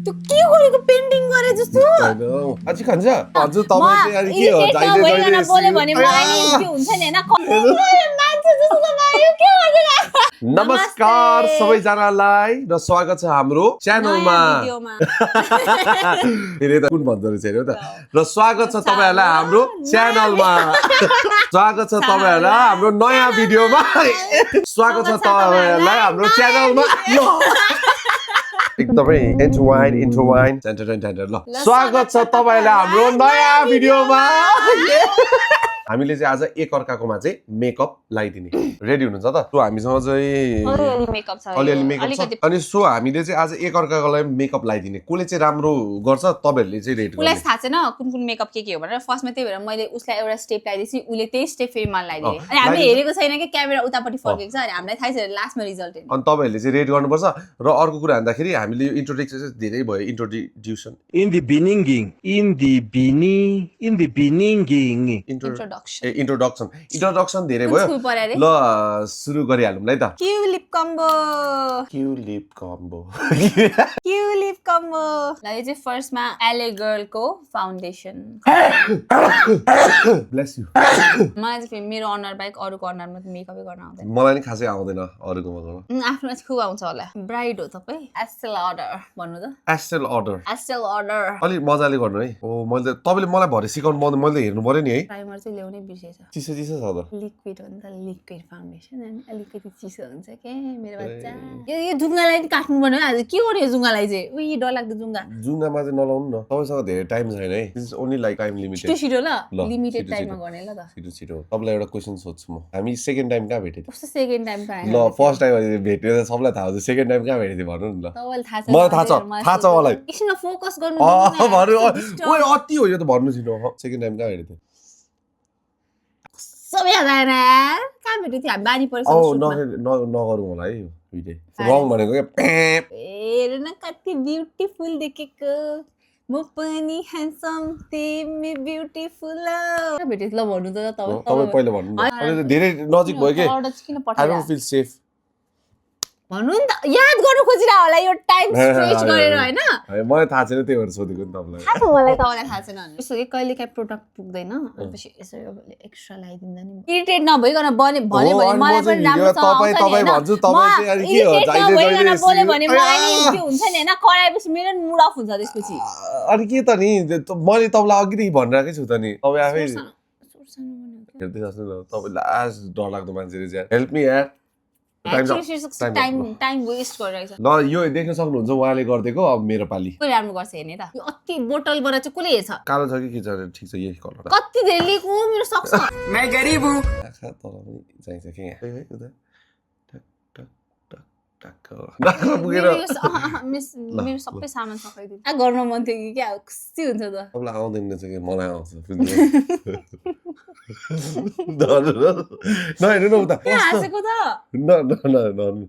त्यो के गरेको पेन्टिङ गरे जस्तो हैन अझै खान्छ हजुर तपाईँ चाहिँ अनि के हो जाइदै जाइदै बोल्यो भने मलाई नि त्यो हुन्छ नि हैन मान्छे जस्तो भयो के गर्दैन नमस्कार सबैजनालाई र स्वागत छ हाम्रो च्यानलमा फेरि त कुन भन्दो रहेछ हेर्नु त र स्वागत छ तपाईहरुलाई हाम्रो च्यानलमा स्वागत छ तपाईहरुलाई हाम्रो नयाँ भिडियोमा स्वागत छ तपाईहरुलाई हाम्रो च्यानलमा एकदमै इन्टरवाइन टेन्टर ल स्वागत छ तपाईहरुलाई हाम्रो नयाँ भिडियोमा हामीले चाहिँ आज एक अर्काकोमा चाहिँ मेकअप लगाइदिने रेडी हुनुहुन्छ त सो हामीसँग चाहिँ अलिअलि मेकअप छ अनि सो हामीले चाहिँ आज एक अर्काकोलाई मेकअप लगाइदिने कसले चाहिँ राम्रो गर्छ तपाईहरुले चाहिँ रेट उलाई थाहा छैन कुन कुन मेकअप के हो भनेर फर्स्टमा त्यही भएर मैले उसलाई एउटा स्टेप लगाइदिएपछि उले त्यही स्टेप फेरि मलाई लगाइदिए अनि हामीले हेरेको छैन कि क्यामेरा उतापटि फर्केको छ अनि हामीलाई थाहा छैन लास्टमा रिजल्ट हेर्नु अनि तपाईहरुले चाहिँ रेट गर्नुपर्छ र अर्को कुरा भन्दाखेरि हामीले यो इन्ट्रोडक्सन चाहिँ धेरै भयो इन्ट्रोड्युसन in the beginning इन्ट्रोडक्सन धेरै भयो ल सुरु गरिहालौँ है त क्यू लिप कम्बो ल यो चाहिँ फर्स्टमा एले गर्लको फाउन्डेसन ब्लेस यु मलाई चाहिँ फेरि मेरो अनुहार बाहेक अरूको अनुहारमा मेकअपै गर्न आउँदैन मलाई नि खासै आउँदैन अरूकोमा गर्न आफ्नो चाहिँ खुब आउँछ होला ब्राइड हो तपाईँ एस्टेल अर्डर भन्नु त एस्टेल अर्डर अलि मजाले गर्नु है ओ मैले तपाईले मलाई भरे सिकाउनु मैले हेर्नु पर्यो नि है प्राइमर चाहिँ ल्याउनै बिर्सेछ चिसो छ त लिक्विड हो नि त लिक्विड फाउन्डेसन अनि अलिकति चिसो हुन्छ के मेरो बच्चा यो जुङ्गालाई काट्नु पर्ने आज के गर्यो यो जुङ्गालाई चाहिँ उही डरलाग्दो जुङ्गामा चाहिँ नलाउनु न तपाईसँग धेरै टाइम छैन है this is only like time limited छिटो ल लिमिटेड टाइममा गर्ने ल त छिटो तपाईलाई एउटा क्वेशन सोध्छु म हामी सेकेन्ड टाइम कहाँ भेटे कस्तो सेकेन्ड टाइम पाएँ ल फर्स्ट टाइम भेट्यो त सबलाई थाहा हुन्छ सेकेन्ड टाइम कहाँ भेटे थियो भन्नु नि ल तपाईँलाई थाहा छ मलाई थाहा छ मलाई एकछिनमा फोकस गर्नु भन्नु ओए अति हो यो त भन्नु छिटो सेकेन्ड टाइम कहाँ भेटे थियो सबै आएर कहाँ भेट्यो थियो हामी बानी परेछ नगरौँ होला है रङ भनेको हेर न कति ब्युटिफुल देखेको म पनि ह्यान्डसम तिमी ब्युटिफुल भेटेछ ल भन्नु त तपाईँ पहिला भन्नु न धेरै नजिक भयो के आई डोन्ट फिल सेफ भन्नु नि त याद गर्नु खोजिरा होला यो टाइम स्ट्रेच गरेर हैन मलाई थाहा छैन त्यही भएर सोधेको नि तपाईँलाई थाहा छ मलाई तपाईँलाई थाहा छैन यसो के कहिले काहीँ प्रोडक्ट पुग्दैन अनि यसो एक्स्ट्रा लगाइदिँदा नि इरिटेट नभइकन भने मलाई पनि राम्रो छ तपाईँ भन्छु तपाईँ चाहिँ अनि के हो जाइदै बोले भने मलाई नि के हुन्छ नि हैन कराएपछि मेरो नि मुड अफ हुन्छ त्यसपछि अनि के त नि मैले तपाईँलाई अघिदेखि भनिरहेकै छु त नि तपाईँ आफै हेर्दै जस्तो न तपाईँ लास्ट डरलाग्दो मान्छे रहेछ हेल्प मी यार टाइम वेस्ट गरिरहेछ ल यो देख्न सक्नुहुन्छ उहाँले गरिदिएको अब मेरो पाली कसले राम्रो गर्छ हेर्ने त यो अति बोतलबाट चाहिँ कसले हेर्छ कालो छ कि के छ ठिक छ यही कलर कति धेरै लिएको मेरो सक्छ मैं गरीब हूं तर पनि चाहिन्छ के उता टक पुगेर मेरो सबै सामान सकाइदिनु गर्न मन थियो कि क्या खुसी हुन्छ त तपाईँलाई आउँदैन रहेछ कि मलाई आउँछ नहेर्नु न उता हाँसेको त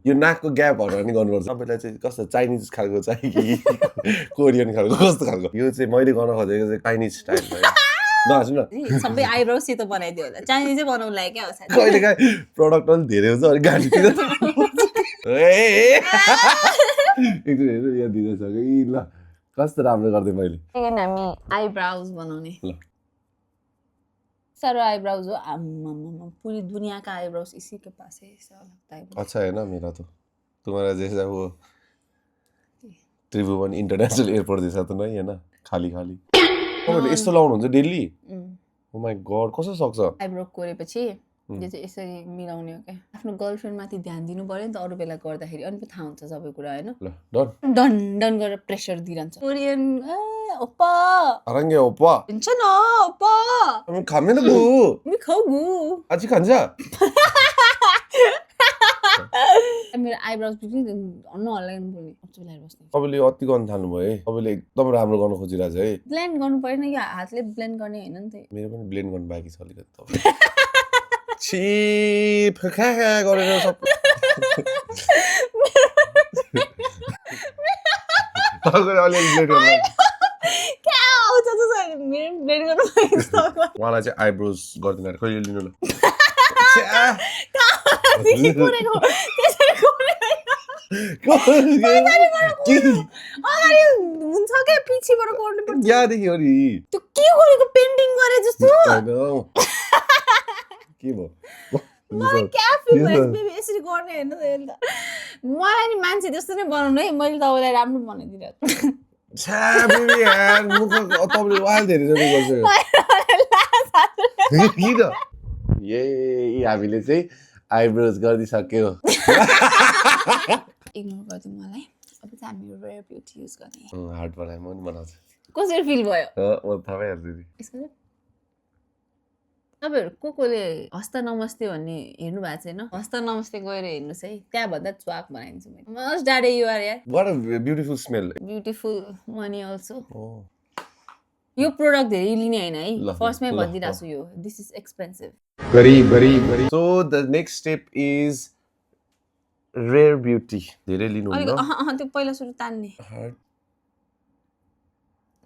यो नाकको ग्यापहरू नि गर्नुपर्छ तपाईँलाई चाहिँ कस्तो चाइनिज खालको चाहिँ कि कोरियन खालको कस्तो खालको यो चाहिँ मैले गर्न खोजेको चाहिँ चाइनिज स्टाइल नहाँसु न सबै आइब्रो सेतो बनाइदियो होला चाइनिजै बनाउनु लाग्यो क्या कहिले काहीँ प्रडक्ट पनि धेरै हुन्छ अलिक गाडीतिर एकचोटि यहाँ दिँदैछ कि ल कस्तो राम्रो गरिदिएँ मैले हामी आइब्राउज बनाउने सारो आइब्राउज हो पूरी दुनिया का आइब्राउज इसी के पास है ऐसा लगता है अच्छा है ना मेरा तो तुम्हारा जैसा वो त्रिभुवन इंटरनेशनल एयरपोर्ट जैसा तो नहीं है ना खाली तपाईले यस्तो लाउनुहुन्छ डेली ओ माय गॉड कसो सक्छ आइब्रो कोरेपछि यो चाहिँ यसरी मिलाउने हो क्या आफ्नो गर्लफ्रेन्ड माथि ध्यान दिनु पर्यो नि त अरू बेला गर्दाखेरि अनि थाहा हुन्छ सबै कुरा हैन ल डन डन गरेर प्रेसर दिइरहन्छ कोरियन ओप्पा अरङ्गे ओप्पा हुन्छ न ओप्पा हामी खामे न गु मी खाऊ गु अझै खान्छ मेरो आइब्रोज पनि नहल्लाइनु पर्ने अचुलाएर बस्ने तपाईले अति गर्न थाल्नु भयो है तपाईले एकदम राम्रो गर्न खोजिरहेछ है ब्लेन्ड गर्नु पर्दैन कि हातले ब्लेन्ड गर्ने हैन नि त मेरो पनि ब्लेन्ड गर्नु बाँकी छ अलिकति तपाईँ छिप खा गरेर सब उहाँलाई चाहिँ आइब्रोज गरिदिनु कहिले लिनु ल अगाडि हुन्छ के पिछेबाट गर्नु पर्छ यहाँदेखि हो नि त्यो के गरेको पेन्टिङ गरे जस्तो के भयो मलाई क्या फिल भयो बेबी यसरी गर्ने हैन त मलाई नि मान्छे जस्तो नै बनाउनु है मैले तपाईँलाई राम्रो बनाइदिरहेको छ्या बेबी यार मुख तपाईले वाल धेरै जति गर्छ किन ए हामीले चाहिँ आइब्रोज गरिसक्यो इग्नोर गरिदिनु मलाई अब चाहिँ हामी रेयर ब्युटी युज गर्ने हार्ट बनाए म नि बनाउँछु कसरी फिल भयो म थाहा भइहाल्छु नि यसको तपाईँहरू कोले हस्त नमस्ते भन्ने हेर्नु भएको छैन हस्त नमस्ते गएर हेर्नुहोस् है त्यहाँभन्दा च्वाक बनाइदिन्छु मैले मस्ट डाडे यु आर यार what a beautiful smell beautiful money also यो प्रोडक्ट धेरै लिने हैन है फर्स्टमै भनिदिरहेको छु यो this is expensive very so the next step is rare beauty धेरै लिनु हुन्न त्यो पहिला सुरु तान्ने हार्ट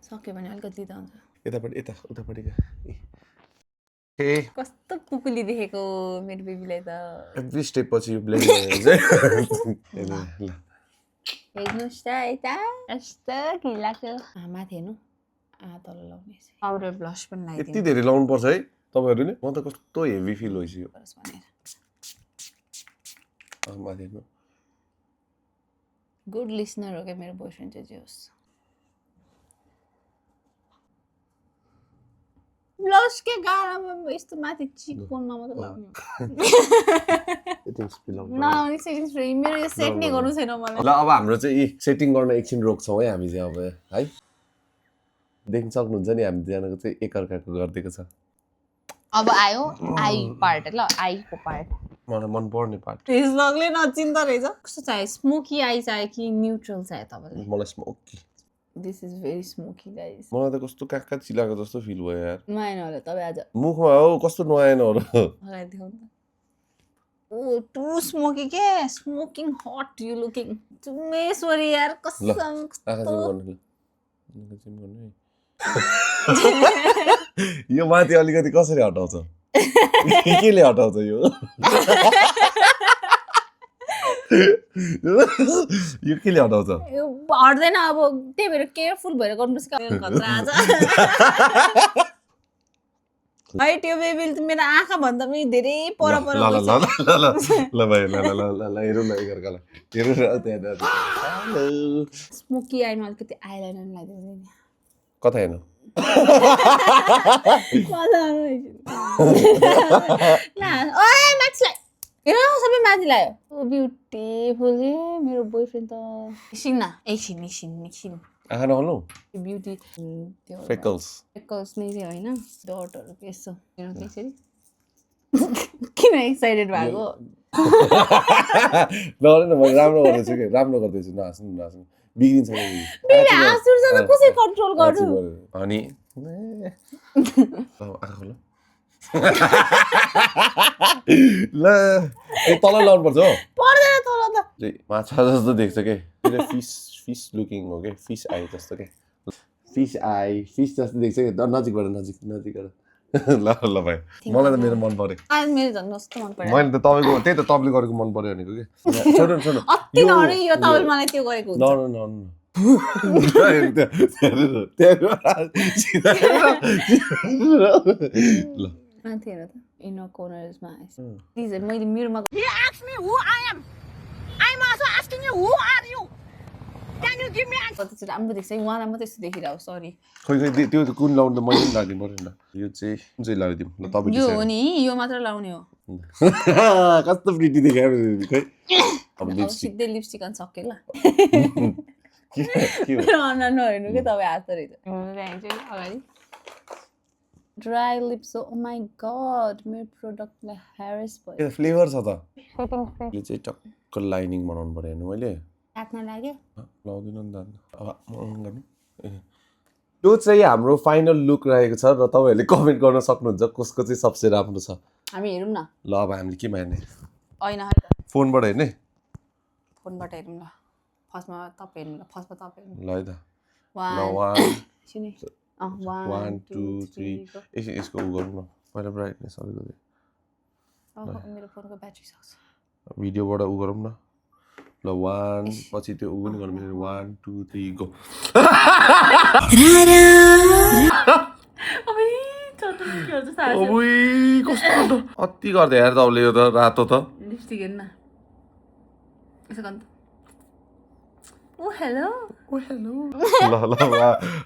सक्यो भने अलिकति लिँदा हुन्छ यतापट्टि उतापट्टि कस्तो पुकुली देखेको मेरो बेबीलाई त एभ्री स्टेप पछि यो ब्लेन्ड हुन्छ हेर्नुहोस् त यता कस्तो घिलाको माथि हेर्नु तल लाउने पाउडर ब्लस पनि लगाइदिनु यति धेरै लाउनु पर्छ है तपाईहरुले म त कस्तो हेभी फिल भइसक्यो माथि हेर्नु गुड लिसनर हो क्या मेरो बोयफ्रेन्ड चाहिँ जे होस् ब्लस के गाह्रोमा यस्तो माथि चिकपोनमा मात्र लाउने नलाउने सेटिङ्स फ्री मेरो यो सेट नै गर्नु छैन मलाई ल अब हाम्रो चाहिँ सेटिङ गर्न एकछिन रोक्छौँ है हामी चाहिँ अब है देख्न सक्नुहुन्छ नि हामी दुईजनाको चाहिँ एकअर्काको गरिदिएको छ अब आयो आई पार्ट ल आईको पार्ट मलाई मन पर्ने पार्ट फेस लकले नचिन्ता रहेछ कस्तो चाहियो स्मोकी आई चाहियो कि न्युट्रल चाहियो तपाईँलाई मलाई smoky this is very smoky guys मलाई त कस्तो काका चिलाको जस्तो फिल भयो यार नआएन होला तपाईँ आज मुखमा हो कस्तो नआएन हो लगाइदिउँ त ओ टु स्मोकी के स्मोकिङ हट यु लुकिङ चुमेश्वरी यार कसम यो माथि अलिकति कसरी हटाउँछ केले हटाउँछ यो यो केले हटाउँछ यो हट्दैन अब त्यही भएर केयरफुल भएर गर्नुपर्छ है त्यो बेबी मेरो आँखा भन्दा पनि धेरै पर ल भाइ ल हेरौँ न एकअर्कालाई हेरौँ न त्यहाँ स्मोकी आईमा अलिकति आइलाइनर लगाइदिनु कता हेर्नु सबै माथि लाग्यो ब्युटिफुल मेरो बोयफ्रेन्ड त एकछिन आँखा नखोल्नु ब्युटी फ्रेकल्स नै चाहिँ होइन डटहरू यसो त्यसरी किन एक्साइटेड भएको नगरेन म राम्रो गर्दैछु कि राम्रो गर्दैछु नहाँस्नु बिग्रिन्छ कसरी कन्ट्रोल गर्नु अनि आँखा खोल्नु ल तल लाउनु पर्छ हो पर्दैन तल त माछा जस्तो देख्छ के फिस लुकिङ हो के फिस आई जस्तो के फिस जस्तो देख्छ कि नजिकबाट ल भाइ मलाई त मेरो मन पर्यो मेरो झन् कस्तो मन पर्यो मैले त तपाईँको त्यही त तपाईँले गरेको मन पर्यो भनेको कि छोड्नु अति नरे यो तपाईँले मलाई त्यो गरेको हुन्छ ल माथि हेर त इनर कर्नर्समा प्लिज मैले मेरोमा राम्रो देख्छ उहाँलाई मात्रै यस्तो देखिरहेको सरी खोइ त्यो कुन लाउनु त मैले पनि लाग्नु पर्यो नि यो चाहिँ कुन चाहिँ लगाइदिउँ ल तपाईँ यो हो नि यो मात्र लाउने हो कस्तो प्रिटी देखायो खै अब सिधै लिपस्टिक अनि सक्यो ल अनुहार नहेर्नु के तपाईँ हात रहेछ अगाडि dry lips oh my God मेरो प्रोडक्टलाई हेरेस भयो फ्लेभर छ त यो चाहिँ टक्क लाइनिङ बनाउनु पर्यो हेर्नु मैले हातमा लाग्यो लाउँदिन नि त अब गर्नु यो चाहिँ हाम्रो फाइनल लुक रहेको छ र तपाईँहरूले कमेन्ट गर्न सक्नुहुन्छ कसको चाहिँ सबसे राम्रो छ हामी हेरौँ न ल अब हामीले केमा हेर्ने होइन फोनबाट हेर्ने फोनबाट हेरौँ ल फर्स्टमा तपाईँ हेर्नु ल फर्स्टमा तपाईँ हेर्नु ल है त वान टू थ्री यसको उ गरौँ न पहिला ब्राइटनेस अलिकति मेरो फोनको ब्याट्री सक्छ भिडियोबाट उ गरौँ न ल 1 पछि त्यो उ पनि गर्नु मिल्दैन 1 2 3 गो ओइ कस्तो अति गर्दै यार तपाईँले यो त रातो त लिपस्टिक हेर्न यसो गर्नु ओ हेलो ल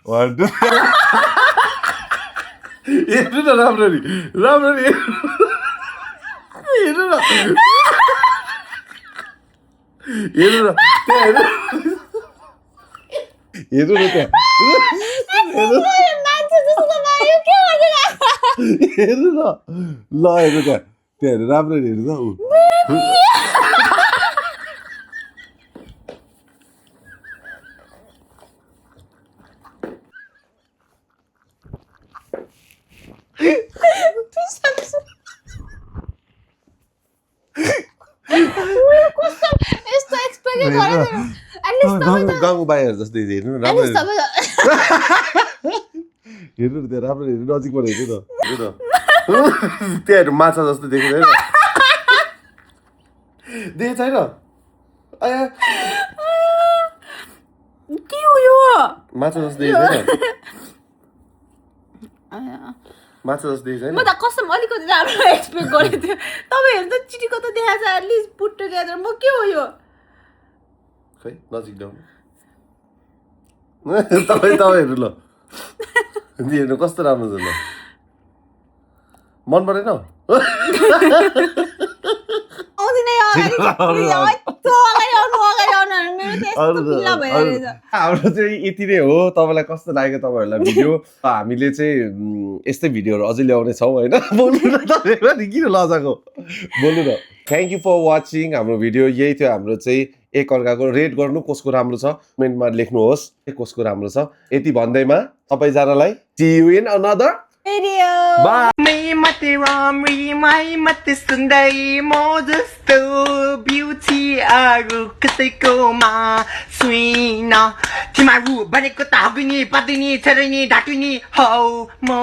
1 2 हेर्नु न राम्ररी हेर्नु न ल हेर्नु त्यहाँ हेर्नु राम्ररी हेर्नु त ऊ यस्तो एक्सपेक्ट गरेको गाउँको बाहिर जस्तै हेर्नु न राम्रो हेर्नु त्यहाँ राम्रो हेर्नु नजिकबाट हेर्नु न त्यहाँ हेर्नु माछा जस्तो देख्दैन देखेको छैन के हो यो माछा जस्तो देखेको छैन माछा जस्तो देखेको छैन म त कसम अलिकति राम्रो एक्सपेक्ट गरेको थियो तपाईँहरू त चिटीको त देखाएको छ एटलिस्ट पुट टुगेदर म के हो यो खै नजिक ल्याउनु तपाईँ हेर्नु ल हेर्नु कस्तो राम्रो छ ल मन परेन हाम्रो चाहिँ यति नै हो तपाईँलाई कस्तो लाग्यो तपाईँहरूलाई भिडियो हामीले चाहिँ यस्तै भिडियोहरू अझै ल्याउने छौँ होइन बोल्नु न तपाईँहरू किन लजाको बोल्नु न थ्याङ्क यू फर वाचिङ हाम्रो भिडियो यही थियो हाम्रो चाहिँ एकअर्काको रेट गर्नु कसको राम्रो छ कमेन्टमा लेख्नुहोस् कसको राम्रो छ यति भन्दैमा सबैजनालाई see you in another video मै मात्रै राम्री मै मात्रै सुन्दरी म जस्तो ब्युटी अरू कसैकोमा छुइनँ तिमीहरू भनेको त हगिनी पदिनी छेरिनी ढाकिनी हौ म